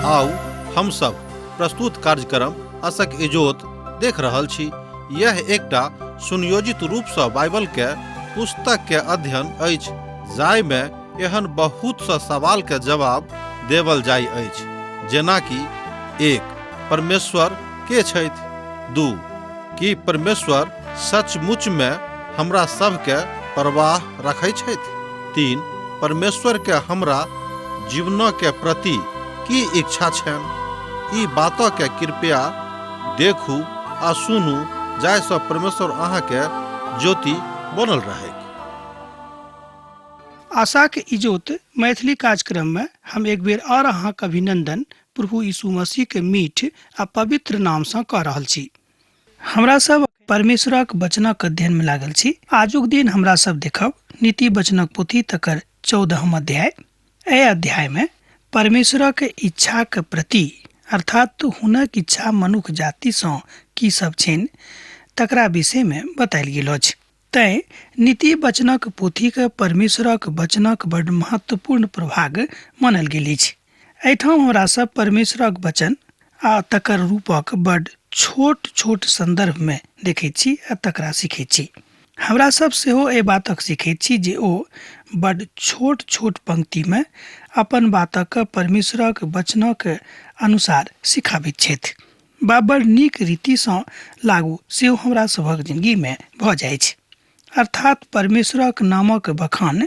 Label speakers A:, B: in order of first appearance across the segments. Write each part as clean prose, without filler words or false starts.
A: आउ हम सब प्रस्तुत कार्यक्रम असक इजोत देख रहल छी। यह एकटा सुनियोजित रूप सँ बाइबल के पुस्तक के अध्ययन अछि जाहि में एहन बहुत स सवाल के जवाब देवल जाय अछि, जेना कि 1 परमेश्वर के छथि, 2 की परमेश्वर सचमुच में हमरा सब के परवाह रखै छथि, 3 परमेश्वर के हमरा जीवन के प्रति की इच्छा छनि। ई बात के कृपया देखू आ सुनू जाहि सँ परमेश्वर अहाँ के ज्योति बनल रहैक।
B: आशाक इजोत मैथिली कार्यक्रम में हम एक बेर और अहाँक अभिनंदन प्रभु यीशु मसीह के मीठ आ पवित्र नाम सँ कऽ रहल छी। हमरा सब परमेश्वरक वचनक अध्ययन में लागल छी। आजुक दिन हमरा सब देखब नीति वचनक पोथी तकर 14 अध्याय। एहि अध्याय में परमेश्वरक इच्छाक प्रति अर्थात हुनक इच्छा मनुख जाति सँ की सब छनि तकरा विषय में बतायल गेल अछि। तैं नीति वचनक पोथीके परमेश्वरक वचनक बड महत्वपूर्ण प्रभाग मानल गेल अछि। एहिठाम हमरा सब परमेश्वरक वचन आ तकर रूपक बड छोट छोट संदर्भमे देखैत छी आ तकरा सीखैत छी। हमरा सब सेहो एहि बातक सीखैत छी जे ओ बड छोट छोट पंक्तिमे अपन बातक परमेश्वरक वचनक अनुसार सिखाबैत छथि बा बड़ नीक रीतिसँ लागू सेहो हमरा सभक जिंदगीमे भऽ जाइछ। अर्थात परमेश्वरक नामक बखान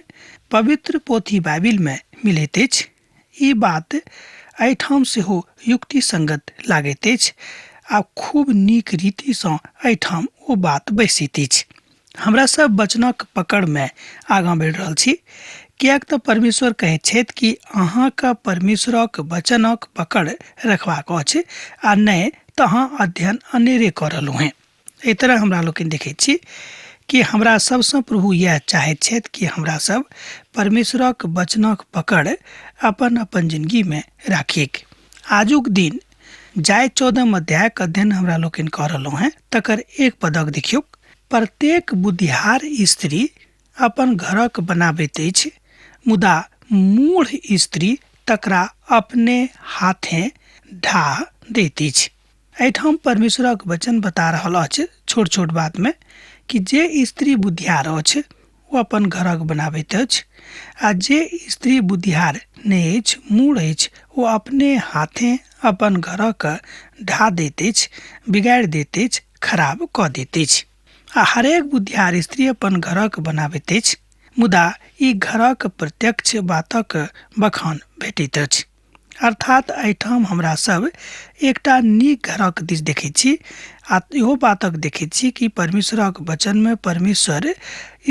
B: पवित्र पोथी बाइबिलमे मिलैत अछि। ई बात एहिठाम सेहो युक्ति संगत लागैत अछि आ खूब नीक रीतिसँ एहिठाम ओ बात बैसैत अछि। हमरा सब वचनक पकड़मे आगाँ बढ़ि रहल छी, किएक तऽ परमेश्वर कहैत छथि कि अहाँके परमेश्वरक वचनक पकड़ रखबाक अछि आ नहि तऽ अहाँ अध्ययन अनेरे कऽ रहलहुँ हेँ। एहि तरह हमरा लोकनि देखैत छी कि हमरा सबसँ प्रभु इएह चाहैत छथि कि हमरा सब परमेश्वरक वचनक पकड़ अपन अपन जिंदगीमे राखिक। आजुक दिन जाहि 14 अध्यायक अध्ययन हमरा लोकनि कऽ रहलहुँ हेँ तकर एक पदक देखियौ। प्रत्येक बुद्धिहार स्त्री अपन घरक बनाबैत अछि, मुदा मूढ़ स्त्री तकरा अपने हाथे ढाह दैत अछि। एहिठाम परमेश्वरक वचन बता रहल अछि छोट छोट बात में कि जे स्त्री बुद्धियार अछि ओ अपन घरक बनाबैत अछि आ जे स्त्री बुद्धियार नहि अछि, मूढ़ अछि, ओ अपने हाथे अपन घरक ढा दैत अछि, बिगाड़ि दैत अछि, खराब कऽ दैत अछि। आ हरेक बुद्धियार स्त्री अपन घरक बनाबैत अछि, मुदा ई घरक प्रत्यक्ष बातक बखान भेटैत अछि। अर्थात एहिठाम हमरा सब एकटा नीक घरक दिस देखैत छी आ इहो बातक देखैत छी कि परमेश्वरक वचनमे परमेश्वर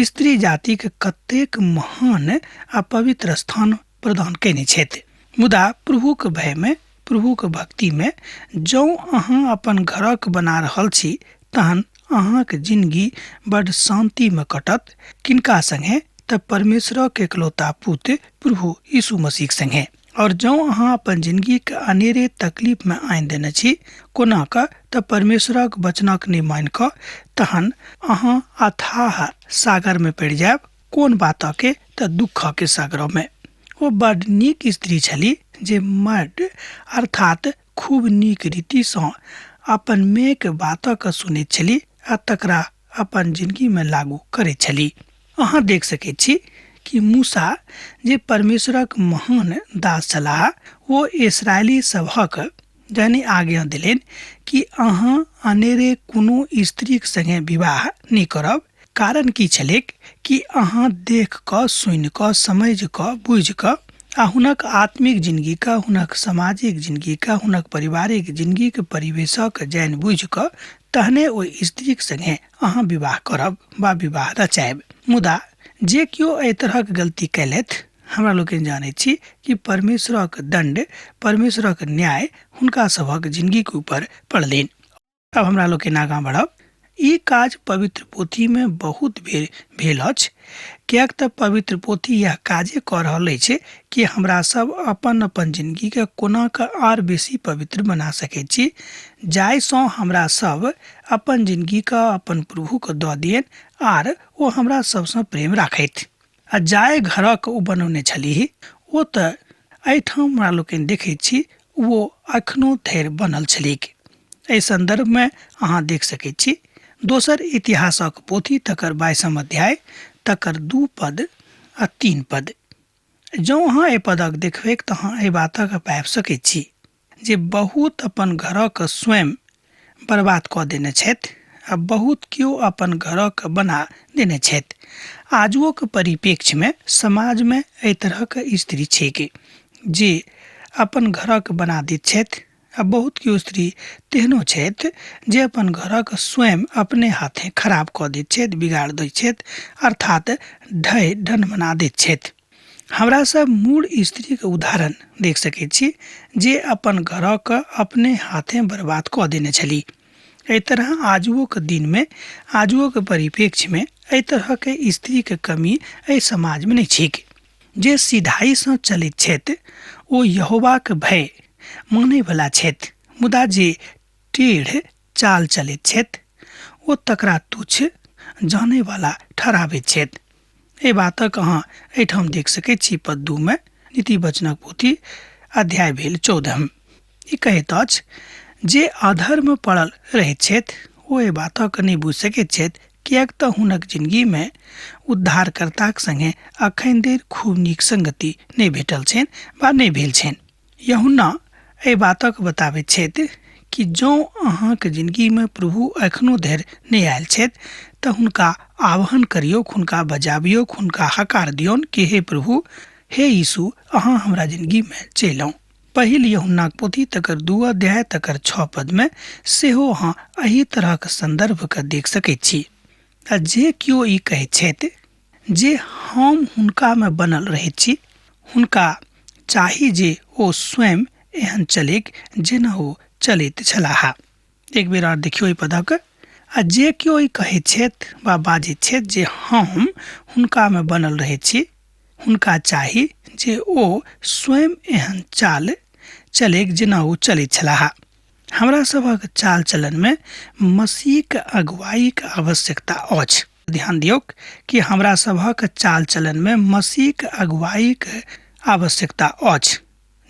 B: स्त्री जातिक कतेक महान आ पवित्र स्थान प्रदान कयने छथि। मुदा प्रभुक भयमे, प्रभुक भक्तिमे जौं अहाँ अपन घरक बना रहल छी तहन अहाँक जिनगी बड शान्तिमे कटत। किनका संगे? तऽ परमेश्वरक एकलौता पुत्र प्रभु यीशु मसीह संगे। और जौं अहाँ अपन जिनगीके अनेरे तकलीफमे आनि देने छी कोना कऽ, तऽ परमेश्वरक वचनक नहि मानि कऽ, तहन अहाँ अथाह सागरमे पड़ि जायब। कोन बातके? तऽ दुःखके सागरमे। ओ बड नीक स्त्री छली जे मड अर्थात खूब नीक रीतिसँ अपन मेक बातक सुनैत छली आ तकरा अपन जिनगीमे लागू करैत छली। अहाँ देख सकैत छी कि मूसा जे परमेश्वरक महान दास छलाह ओ इसराइली सभक जहने आज्ञा देलनि कि अहाँ अनेरे कोनो स्त्रीक संगे विवाह नहि करब। कारण की छलैक कि अहाँ देख कऽ, सुनि कऽ, समझि कऽ, बुझि कऽ आ हुनक आत्मिक जिनगीके, हुनक सामाजिक जिनगीके, हुनक पारिवारिक जिनगीके परिवेशक जानि बुझि कऽ तहने ओहि स्त्रीक संगे अहाँ विवाह करब वा विवाह रचायब। मुदा जे केओ एहि तरहक गलती कयलथि, हमरा लोकनि जानैत छी कि परमेश्वरक दण्ड, परमेश्वरक न्याय हुनका सभक जिनगीके ऊपर पड़लनि। अब हमरा लोकनि आगाँ बढ़ब। ई काज पवित्र पोथीमे बहुत बेर भेल अछि, किएक तऽ पवित्र पोथी यह काजे कऽ रहल अछि कि हमरा सब अपन अपन जिनगीके कोना कऽ आर बेसी पवित्र बना सकैत छी, जाहिसँ हमरा सब अपन जिनगीके अपन प्रभुके दऽ दियनि आर ओ हमरा सबसँ प्रेम राखथि। आ जाहि घरक ओ बनौने छलीह ओ तऽ एहिठाम हमरा लोकनि देखैत छी ओ एखनो धरि बनल छलैक। एहि सन्दर्भमे अहाँ देख सकैत छी दोसर इतिहासक पोथी तकर 22म अध्याय तकर 2 पद आ 3 पद। जँ अहाँ एहि पदक देखबैक तऽ अहाँ एहि बातक पाबि सकैत छी जे बहुत अपन घरक स्वयं बर्बाद कऽ देने छथि आ बहुत केओ अपन घरक बना देने छथि। आजुओक परिप्रेक्ष्यमे समाजमे एहि तरहक स्त्री छैक जे अपन घरक बना दैत छथि आ बहुत केओ स्त्री तेहनो छथि जे अपन घरक स्वयं अपने हाथे खराब कऽ दैत छथि, बिगाड़ दैत छथि, अर्थात ढहि ढनमना दैत छथि। हमरा सब मूढ़ स्त्रीके उदाहरण देख सकैत छी जे अपन घरक अपने हाथे बर्बाद कऽ देने छली। एहि तरह आजुओक दिनमे, आजुओक परिप्रेक्ष्यमे एहि तरहके स्त्रीके कमी एहि समाजमे नहि छैक। जे सीधाइसँ चलैत छथि ओ यहोवाक भय मानयवला छथि, मुदा जे टेढ़ चाल चलैत छथि ओ तकरा तुच्छ जानयवला ठहराबैत छथि। एहि बातक अहाँ एहिठाम देख सकैत छी पद 2 मे, नीति वचनक पोथी अध्याय भेल 14। ई कहैत अछि जे अधर्म पड़ल रहैत छथि ओ एहि बातक नहि बुझि सकैत छथि, किएक तऽ हुनक जिनगीमे उद्धारकर्ताक संगे अखन धरि खूब नीक संगति नहि भेटल छनि वा नहि भेल छनि। यूहन्ना एहि बातक बताबैत छथि कि जँ अहाँक जिनगीमे प्रभु एखनो धरि नहि आयल छथि तऽ हुनका आह्वान करियौक, हुनका बजाबियौक, हुनका हकार दियौन कि हे प्रभु, हे यीशु, अहाँ हमरा जिनगीमे चलि आउ। पहिल यूहन्नाक पोथी तकर 2 अध्याय तकर 6 पदमे सेहो अहाँ एहि तरहक सन्दर्भके देख सकैत छी। आ जे केओ ई कहैत छथि जे हम हुनकामे बनल रहैत छी, हुनका चाही जे ओ स्वयं एहन चलैक जेना ओ चलैत छलाह। एक बेर आर देखियौ एहि पदक। आ जे केओ ई कहैत छथि वा बाजैत छथि जे हम हुनकामे बनल रहैत छी, हुनका चाही जे ओ स्वयं एहन चाल चलैक जेना ओ चलैत छलाह। हमरा सभक चाल चलनमे मसीहक अगुवाईक आवश्यकता अछि। ध्यान दियौक कि हमरा सभक चाल चलनमे मसीहक अगुवाईक आवश्यकता अछि।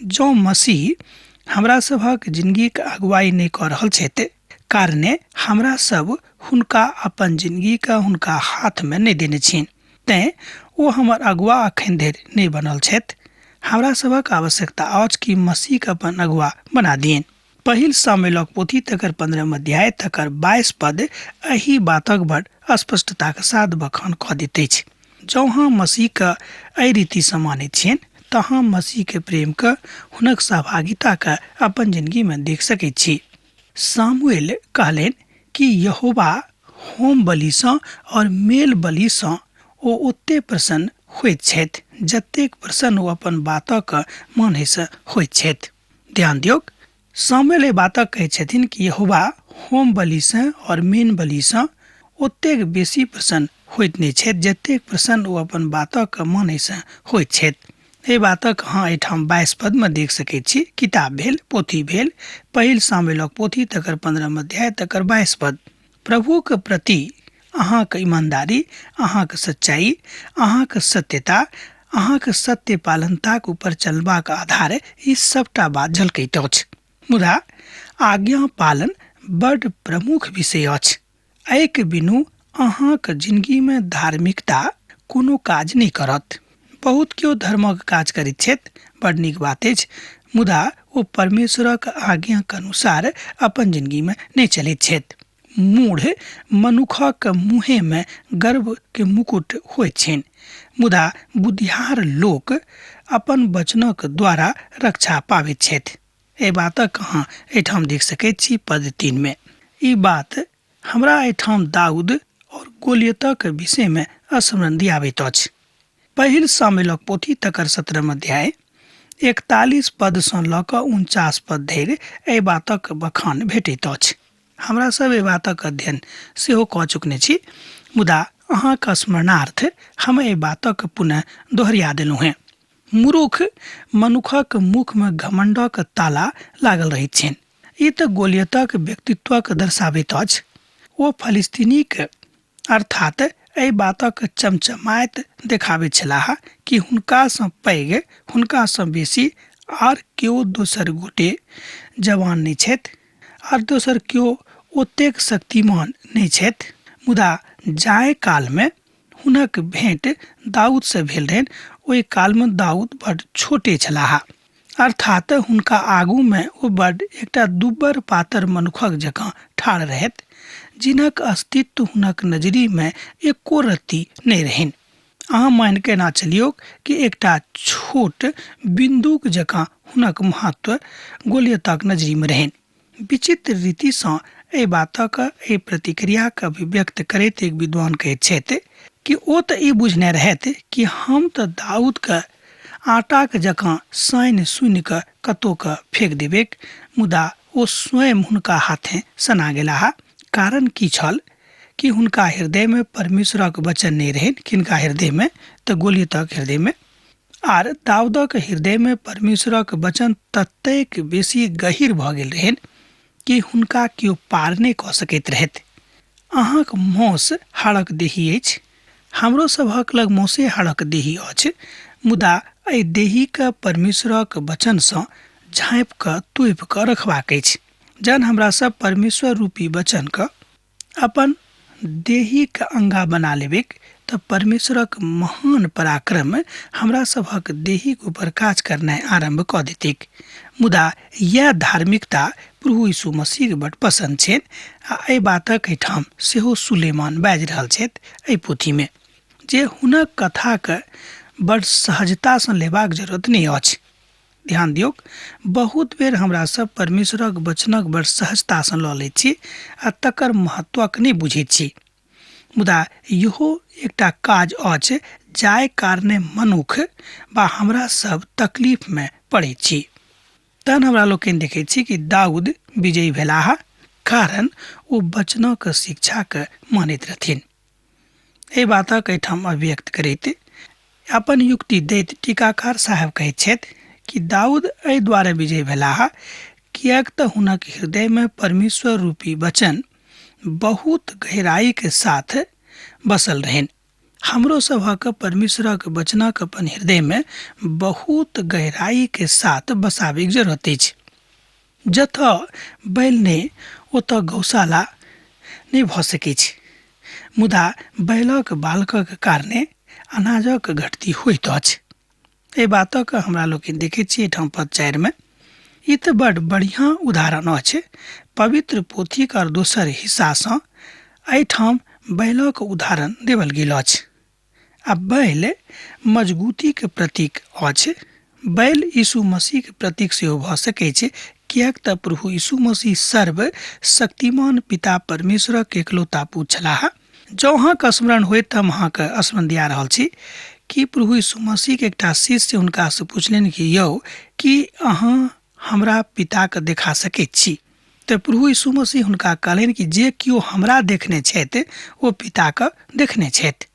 B: जँ मसीह हमरा सभक जिनगीक अगुवाई नहि कऽ रहल छथि, कारणे हमरा सब हुनका अपन जिनगीके हुनका हाथमे नहि देने छियनि, तेँ ओ हमर अगुआ अखन धरि नहि बनल छथि। हमरा सभक आवश्यकता अछि कि मसीहके अपन अगुआ बना दियनि। पहिल सामुएलक पोथी तकर 15 अध्याय तकर 22 पद एहि बातक बड़ स्पष्टताक साथ बखान कऽ दैत अछि। जँ अहाँ मसीहके एहि रीतिसँ मानैत छियनि तऽ अहाँ मसीहके प्रेमके, हुनक सहभागिताके अपन जिनगीमे देख सकैत छी। सामुएल कहलनि कि यहोवा होम बलिसँ और मेल बलिसँ ओ ओते प्रसन्न होइत छथि जतेक प्रसन्न ओ अपन बातक मानैसँ होइत छथि। ध्यान दियौक, सामुएल एहि बातक कहैत छथिन कि यहोवा होम बलिसँ और मेन बलिसँ ओतेक बेसी प्रसन्न होइत नहि छथि जतेक प्रसन्न ओ अपन बातक मानैसँ होइत छथि। एहि बातक अहाँ एहिठाम 22 पदमे देख सकैत छी। किताब भेल, पोथी भेल, पहिल सामुएलक पोथी तकर 15 अध्याय तकर 22 पद। प्रभुक प्रति अहाँक ईमानदारी, अहाँक सच्चाई, अहाँक सत्यता, अहाँक सत्य पालनताक ऊपर चलबाक आधार ई सबटा बात झलकैत अछि। मुदा आज्ञा पालन बड प्रमुख विषय अछि। एहिके बिनु अहाँक जिनगीमे धार्मिकता कोनो काज नहि करत। बहुत केओ धर्मक काज करैत छथि, बड नीक बात अछि, मुदा ओ परमेश्वरक आज्ञाक अनुसार अपन जिनगीमे नहि चलैत छथि। मूढ़ मनुखक मुँहेमे गर्वके मुकुट होइत छनि, मुदा बुद्धियार लोक अपन वचनक द्वारा रक्षा पाबैत छथि। एहि बातक अहाँ एहिठाम देख सकैत छी पद 3 मे। ई बात हमरा एहिठाम दाऊद और गोलियतक विषयमे स्मरण दियाबैत अछि। पहिल सामुएलक पोथी तकर 17 अध्याय 41 पदसँ लऽ कऽ 49 पद धरि एहि बातक बखान भेटैत अछि। हमरा सब एहि बातक अध्ययन सेहो कऽ चुकने छी, मुदा अहाँक स्मरणार्थ हम एहि बातक पुनः दोहरिया देलहुँ हेँ। मूर्ख मनुखक मुखमे घमण्डक ताला लागल रहैत छनि। ई तऽ गोलियतक व्यक्तित्वक दर्शाबैत अछि। ओ फलिस्तीनीक अर्थात एहि बातक चमचमाइत देखाबैत छलाह कि हुनकासँ पैघ, हुनकासँ बेसी आर केओ दोसर गोटे जवान नहि छथि, आर दोसर केओ ओतेक शक्तिमान नहि छथि। मुदा जाय कालमे हुनक भेंट दाऊदसँ भेल रहनि, ओहि कालमे दाऊद बड्ड छोटे छलाह, अर्थात हुनका आगूमे ओ बड्ड एकटा दुब्बर पातर मनुखक जकाँ ठाढ़ रहथि, जिनक अस्तित्व हुनक नजरिमे एको रत्ती नहि रहनि। अहाँ मानि कऽ एना चलियौक कि एकटा छोट बिन्दुक जकाँ हुनक महत्व गोलियतक नजरिमे रहनि। विचित्र रीतिसँ एहि बातक, एहि प्रतिक्रियाक अभिव्यक्त करैत एक विद्वान कहैत छथि कि ओ तऽ ई बुझने रहथि कि हम तऽ दाऊदके आटाक जकाँ सानि सुनि कऽ कतहु कऽ फेक देबैक, मुदा ओ स्वयं हुनका हाथे सना गेलाह। कारण की छल कि हुनका हृदयमे परमेश्वरक वचन नहि रहनि। किनका हृदयमे? तऽ गोलियतक हृदयमे। आर दाऊदक हृदयमे परमेश्वरक वचन ततेक बेसी गहीर भऽ गेल रहनि कि हुनका केओ पार नहि कऽ सकैत रहथि। अहाँक मौस हाड़क देही अछि, हमरो सभक लग मौसे हाड़क देही अछि, मुदा एहि देहीके परमेश्वरक वचनसँ झाँपि कऽ तोपि कऽ रखबाक अछि। जहन हमरा सब परमेश्वर रूपी वचनके अपन देहीके अंगा बना लेबैक तऽ परमेश्वरक महान पराक्रम हमरा सभक देहीक ऊपर काज करनाइ आरम्भ कऽ देतैक। मुदा इएह धार्मिकता प्रभु यीशु मसीहके बड पसन्द छनि आ एहि बातक एहिठाम सेहो सुलेमान बाजि रहल छथि एहि पोथीमे, जे हुनक कथाके बड सहजतासँ लेबाक जरूरत नहि अछि। ध्यान दियौक, बहुत बेर हमरा सब परमेश्वरक वचनक बड़ सहजतासँ लऽ लैत छी आ तकर महत्वक नहि बुझैत छी। मुदा इहो एकटा काज अछि जाहि कारणे मनुख वा हमरा सब तकलीफमे पड़ैत छी। तहन हमरा लोकनि देखैत छी कि दाऊद विजयी भेलाह, कारण ओ वचनक शिक्षाके मानैत रहथिन। एहि बातक एहिठाम अभिव्यक्त करैत अपन युक्ति दैत टीकाकार साहेब कहैत छथि कि दाऊद एहि दुआरे विजयी भेलाह किएक तऽ हुनक हृदयमे परमेश्वर रूपी वचन बहुत गहराइके साथ बसल रहनि। हमरो सभक परमेश्वरक वचनक अपन हृदयमे बहुत गहराइके साथ बसाबैके जरूरत अछि। जतऽ बैल नहि ओतऽ गौशाला नहि भऽ सकै छै, मुदा बैलक बालकक कारणे अनाजक घटती होइत अछि। एहि बातक हमरा लोकनि देखैत छी एहिठाम पद 4 मे। ई तऽ बड बढ़िआँ उदाहरण अछि पवित्र पोथीक आओर दोसर हिस्सासँ। एहिठाम बैलक उदाहरण देवल गेल अछि आ बैल मजबूतीके प्रतीक अछि। बैल यीशु मसीहके प्रतीक सेहो भऽ सकै छै, किएक तऽ प्रभु यीशु मसीह सर्व शक्तिमान पिता परमेश्वरक एकलौता पुत्र छलाह। जँ अहाँके स्मरण होइत तऽ हम अहाँके स्मरण दिया रहल छी कि प्रभु यीशु मसीहके एकटा शिष्य हुनकासँ पुछलनि कि यौ, की अहाँ हमरा पिताके देखा सकैत छी? तऽ प्रभु यीशु मसीह हुनका कहलनि कि जे केओ हमरा देखने छथि ओ पिताके देखने छथि।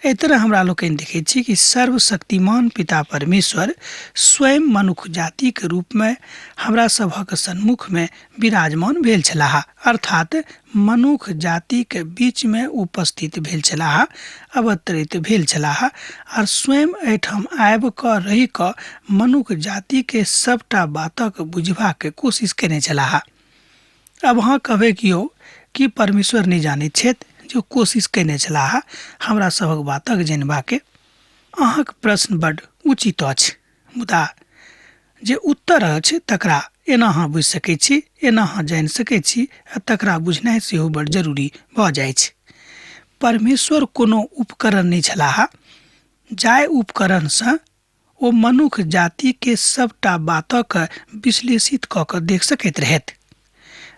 B: एहि तरह हमरा लोकनि देखैत छी कि सर्वशक्तिमान पिता परमेश्वर स्वयं मनुख जातिके रूपमे हमरा सभक सन्मुखमे विराजमान भेल छलाह, अर्थात मनुख जातिके बीचमे उपस्थित भेल छलाह, अवतरित भेल छलाह आर स्वयं एहिठाम आबि कऽ रहि कऽ मनुख जातिके सबटा बातक बुझबाक कोशिश केने छलाह। अब अहाँ कहबै कि यौ कि परमेश्वर नहि जानैत छथि जे कोशिश केने छलाह हमरा सभक बातक जानबाके? अहाँक प्रश्न बड उचित अछि, मुदा जे उत्तर अछि तकरा एना अहाँ बुझि सकै छी, एना अहाँ जानि सकै छी आ तकरा बुझनाइ सेहो बड जरूरी भऽ जाइ छै। परमेश्वर कोनो उपकरण नहि छलाह जाहि उपकरणसँ ओ मनुख जातिके सबटा बातक विश्लेषित कऽ कऽ देख सकैत रहथि।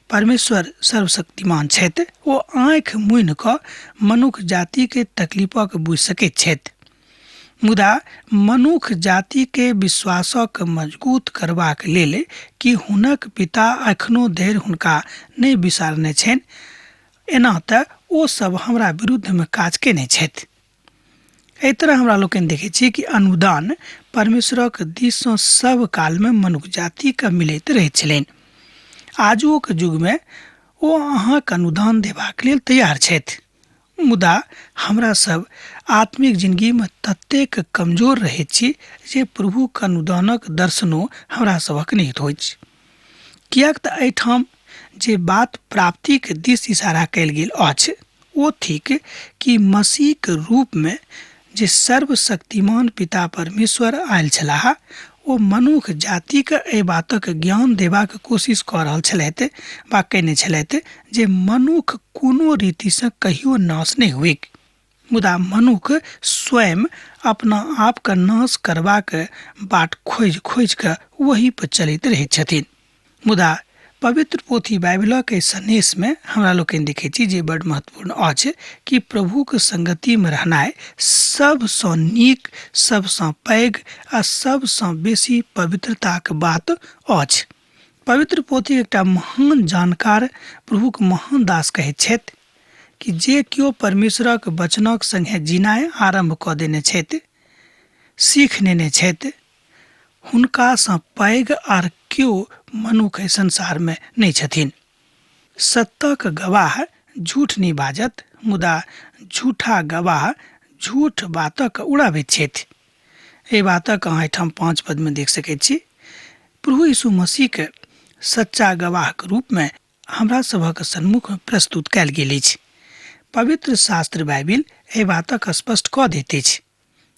B: परमेश्वर सर्वशक्तिमान छथि, ओ आँखि मुनि कऽ मनुख जातिके तकलीफक बुझि सकैत छथि, मुदा मनुख जातिके विश्वासक मजबूत करबाक लेल कि हुनक पिता एखनो धरि हुनका नहि बिसारने छनि? एना तऽ ओ सब हमरा विरुद्धमे काज केने छथि। एहि तरह हमरा लोकनि देखै छी कि अनुदान परमेश्वरक दिससँ सब कालमे मनुख जातिके मिलैत रहैत छलनि। आजुओके युगमे ओ अहाँके अनुदान देबाक लेल तैयार छथि, मुदा हमरा सब आत्मिक जिंदगी में ततेक कमजोर रहैत छी जे प्रभुक अनुदानक दर्शनो हमरा सभक नहि होइत। किएक तऽ एहिठाम जे बात प्राप्तिक दिस इशारा कयल गेल अछि ओ थिक कि मसीहक रूपमे जे सर्वशक्तिमान पिता परमेश्वर आयल छलाह ओ मनुख जातिके एहि बातक ज्ञान देबाक कोशिश कऽ रहल छलथि वा कयने छलथि जे मनुख कोनो रीतिसँ कहियो नाश नहि होइक, मुदा मनुख स्वयं अपना आपके नाश करबाक बाट खोजि खोजि कऽ ओही पर चलैत रहैत छथिन। मुदा पवित्र पोथी बाइबिलक एहि सन्देशमे हमरा लोकनि देखै छी जे बड महत्वपूर्ण अछि कि प्रभुक संगतिमे रहनाइ सबसँ नीक, सबसँ पैघ आ सबसँ बेसी पवित्रताक बात अछि। पवित्र पोथीक एकटा महान जानकार प्रभुक महान दास कहैत छथि कि जे केओ परमेश्वरक वचनक संगे जीनाइ आरम्भ कऽ देने छथि, सीख नेने छथि, हुनकासँ पैघ आर केओ मनुख एहि संसारमे नहि छथिन। सत्यक गवाह झूठ नहि बाजत, मुदा झूठा गवाह झूठ बातक उड़ाबैत छथि। एहि बातक अहाँ एहिठाम 5 पदमे देख सकैत छी। प्रभु यीशु मसीहके सच्चा गवाहक रूपमे हमरा सभक सन्मुख प्रस्तुत कयल गेल अछि। पवित्र शास्त्र बाइबिल एहि बातक स्पष्ट कऽ दैत अछि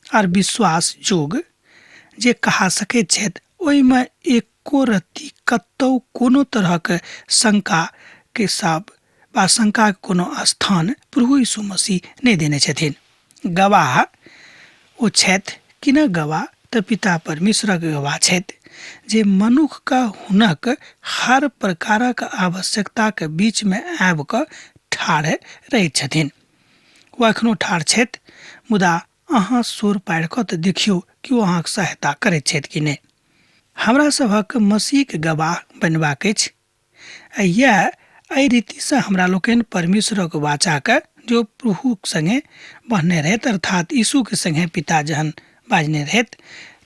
B: आर विश्वास जोग जे कहा सकैत छथि ओहिमे एको रत्ती कतौ कोनो तरहक शंका के साब वा शंका के कोनो स्थान प्रभु यीशु मसीह नहि देने छथिन। गवाह ओ छथि कि न गवाह तऽ पिता परमेश्वरक गवाह छथि जे मनुख के हुनक हर प्रकारक आवश्यकताक बीचमे आबि कऽ ठाढ़ रहैत छथिन। ओ एखनो ठाढ़ छथि, मुदा अहाँ शोर पाड़ि कऽ तऽ देखियौ कि ओ अहाँक सहायता करैत छथि कि नहि। हमरा सभक मसीहक गवाह बनबाक अछि आ इएह एहि रीतिसँ हमरा लोकनि परमेश्वरक वाचाके जो प्रभुक संगे बन्हने रहथि, अर्थात यीशुके संगे पिता जहन बाजने रहथि,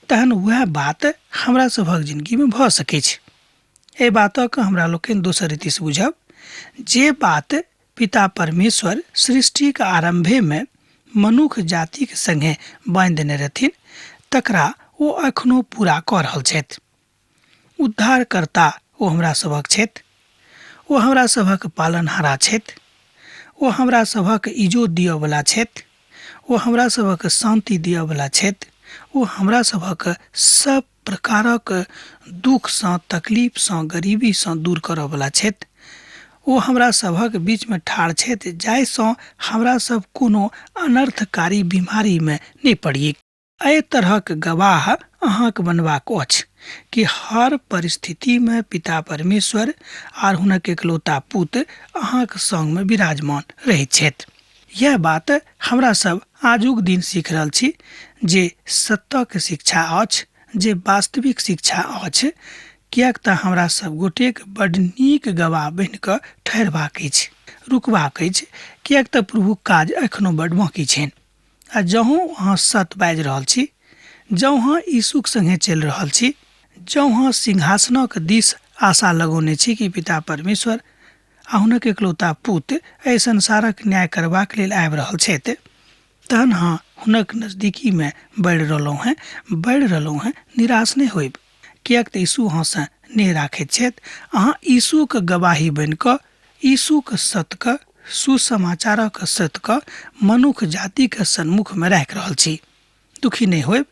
B: तहन वएह बात हमरा सभक जिनगीमे भऽ सकैछ। एहि बातक हमरा लोकनि दोसर रीतिसँ बुझब जे बात पिता परमेश्वर सृष्टिक आरम्भेमे मनुख जातिक संगे बान्हि देने रहथिन तकरा ओ एखनो पूरा कऽ रहल छथि। उद्धारकर्ता ओ हमरा सभक छथि, ओ हमरा सभक पालनहारा छथि, ओ हमरा सभक इजोत दिअवला छथि, ओ हमरा सभक शान्ति दिअवला छथि, ओ हमरा सभक सब प्रकारक दुःखसँ, तकलीफसँ, गरीबीसँ दूर करऽवला छथि। ओ हमरा सभक बीचमे ठाढ़ छथि जाहिसँ हमरा सब कोनो अनर्थकारी बीमारीमे नहि पड़ियै। एहि तरहक गवाह अहाँक बनबाक अछि कि हर परिस्थितिमे पिता परमेश्वर आर हुनक एकलौता पुत्र अहाँक संगमे विराजमान रहैत छथि। यह बात हमरा सब आजुक दिन सीख रहल छी जे सत्यक शिक्षा अछि, जे वास्तविक शिक्षा अछि, किएक तऽ हमरा सब गोटेक बड नीक गवाह बनि कऽ ठहरबाक अछि, रुकबाक अछि, किएक तऽ प्रभुक काज एखनो बड बाँकी छनि। आ जँ अहाँ सत बाजि रहल छी, जँ अहाँ यीशुक संगे चलि रहल छी, जँ अहाँ सिंहासनक दिस आशा लगौने छी कि पिता परमेश्वर आ हुनक एकलौता पुत एहि संसारक न्याय करबाक लेल आबि रहल छथि, तहन अहाँ हुनक नजदीकीमे बढ़ि रहलहुँ हेँ, बढ़ि रहलहुँ हेँ, निराश नहि होयब, किएक तऽ यीशु अहाँसँ नेह राखैत छथि। अहाँ यीशुक गवाही बनि कऽ यीशुक सतके, सुसमाचारक सतके मनुख जातिके सन्मुखमे राखि रहल छी। दुखी नहि होयब,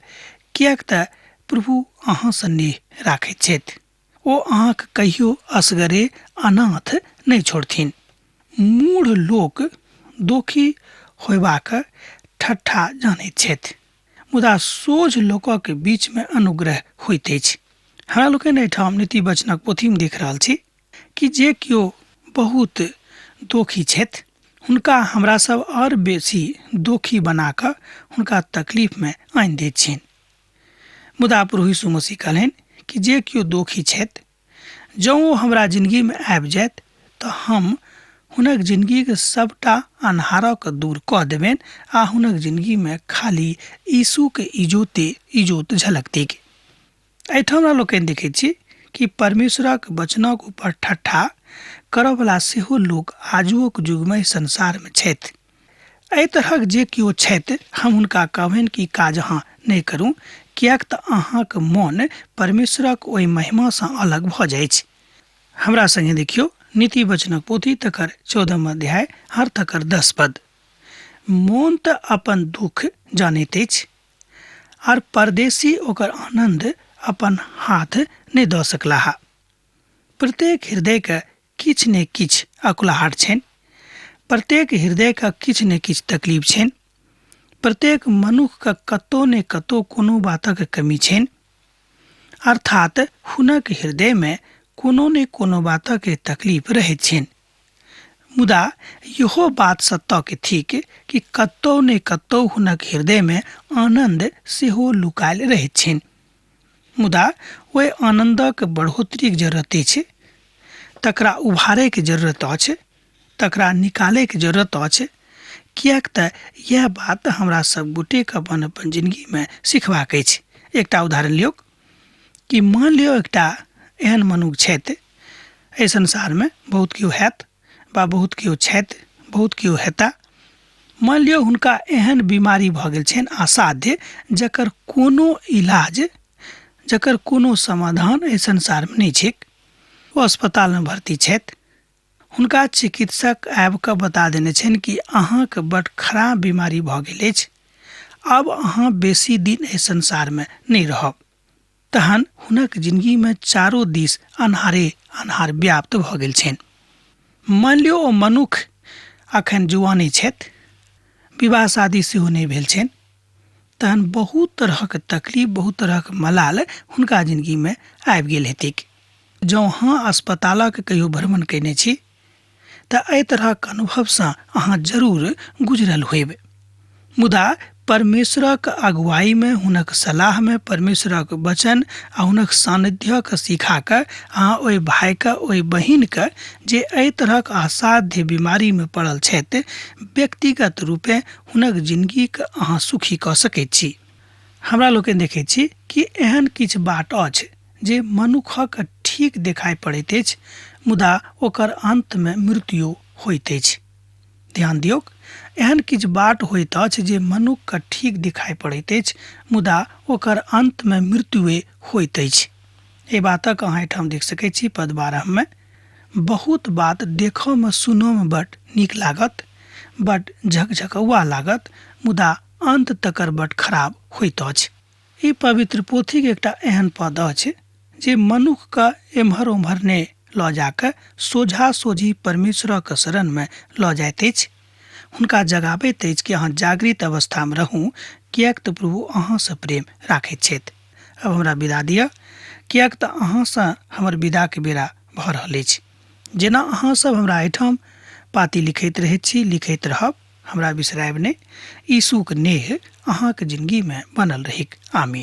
B: किएक तऽ प्रभु अहाँसँ नेह राखैत छथि। ओ अहाँके कहियो असगरे अनाथ नहि छोड़थिन। मूढ़ लोक दोखी होयबाक ठट्ठा जानैत छथि, मुदा सोझ लोकक बीचमे अनुग्रह होइत अछि। हमरा लोकनि एहिठाम नीति वचनक पोथीमे देख रहल छी कि जे केओ बहुत दोखी छथि हुनका हमरा सब आओर बेसी दोखी बना कऽ हुनका तकलीफमे आनि दैत छियनि। मुदा प्रभु यीशु मसीह कहलनि कि जे केओ दोखी छथि जँ ओ हमरा जिनगीमे आबि जाथि तऽ हम हुनक जिनगीके सबटा अन्हारक दूर कऽ देबनि आ हुनक जिनगीमे खाली यीशुके इजोते इजोत झलकतैक। एहिठाम हमरा लोकनि देखैत छी कि परमेश्वरक वचनक ऊपर ठट्ठा करऽवला सेहो लोक आजुक युगमे संसारमे छथि। एहि तरहक जे केओ छथि, हम हुनका कहबनि कि काज अहाँ नहि करू, किएक तऽ अहाँक मोन परमेश्वरक ओहि महिमासँ अलग भऽ जाइत। हमरा संगे देखियौ नीति वचनक पोथी तकर 14 अध्याय हर तकर 10 पद। मोन तऽ अपन दुख जानैत अछि, आर परदेशी ओकर आनन्द अपन हाथ नहि दऽ सकलाह। प्रत्येक हृदयके किछु ने किछु अकुलाहट छनि, प्रत्येक हृदयके किछु ने किछु तकलीफ छनि, प्रत्येक मनुखके कतौ ने कतौ कोनो बातक कमी छनि, अर्थात हुनक हृदयमे कोनो ने कोनो बातक तकलीफ रहैत छनि। मुदा इहो बात सत्यके थिक कि कतौ ने कतौ हुनक हृदयमे आनन्द सेहो लुकायल रहैत छनि। मुदा ओहि आनन्दक बढ़ोतरीके जरूरत अछि, तकरा उभारैके जरूरत अछि, तकरा निकालैके जरूरत अछि, किएक तऽ इएह बात हमरा सब गोटेके अपन अपन जिनगीमे सिखबाक अछि। एकटा उदाहरण लियौ कि मान लियौ एकटा एहन मनुख छथि एहि संसारमे, बहुत केओ हैत वा बहुत केओ छथि, बहुत केओ हेता। मान लियौ हुनका एहन बीमारी भऽ गेल छनि असाध्य, जकर कोनो इलाज, जकर कोनो समाधान एहि संसारमे नहि छैक। ओ अस्पतालमे भर्ती छथि। हुनका चिकित्सक आबि कऽ बता देने छनि कि अहाँके बड खराब बीमारी भऽ गेल अछि, आब अहाँ बेसी दिन एहि संसारमे नहि रहब। तहन हुनक जिनगीमे चारो दिस अन्हारे अन्हार व्याप्त भऽ गेल छनि। मानि लियौ ओ मनुख अखन जुआने छथि, विवाह शादी सेहो नहि भेल छनि, तहन बहुत तरहक तकलीफ, बहुत तरहक मलाल हुनका जिनगीमे आबि गेल हेतैक। जँ अहाँ अस्पतालक कहियो भ्रमण कयने छी तऽ एहि तरहक अनुभवसँ अहाँ जरूर गुजरल होयब। मुदा परमेश्वरक अगुवाईमे, हुनक सलाहमे, परमेश्वरक वचन आ हुनक सानिध्यक सिखा कऽ अहाँ ओहि भाइके, ओहि बहिनके जे एहि तरहक असाध्य बीमारीमे पड़ल छथि, व्यक्तिगत रूपे हुनक जिनगीके अहाँ सुखी कऽ सकैत छी। हमरा लोकनि देखैत छी कि एहन किछु बाट अछि जे मनुखक ठीक देखाइ पड़ैत अछि, मुदा ओकर अन्तमे मृत्यु होइत अछि। ध्यान दियौक, एहन किछु बाट होइत अछि जे मनुखके ठीक दिखाइ पड़ैत अछि, मुदा ओकर अन्तमे मृत्युए होइत अछि। एहि बातक अहाँ एहिठाम देख सकैत छी पद 12 मे। बहुत बात देखऽमे सुनऽमे बड नीक लागत, बड झकझकौआ लागत, मुदा अन्त तकर बड खराब होइत अछि। ई पवित्र पोथीके एकटा एहन पद अछि जे मनुखके एम्हर ओम्हर नहि लऽ जाकऽ सोझा सोझी परमेश्वरक शरणमे लऽ जाइत अछि। हुनका जगाबैत अछि कि अहाँ जागृत अवस्थामे रहू, किएक तऽ प्रभु अहाँसँ प्रेम राखैत छथि। अब हमरा विदा दिअ, किएक तऽ अहाँसँ हमर विदाके बेरा भऽ रहल अछि। जेना अहाँ सब हमरा एहिठाम पाती लिखैत रहैत छी, लिखैत रहब, हमरा बिसरायब नहि। यीशुक नेह अहाँके जिनगीमे बनल रहैक। आमीन।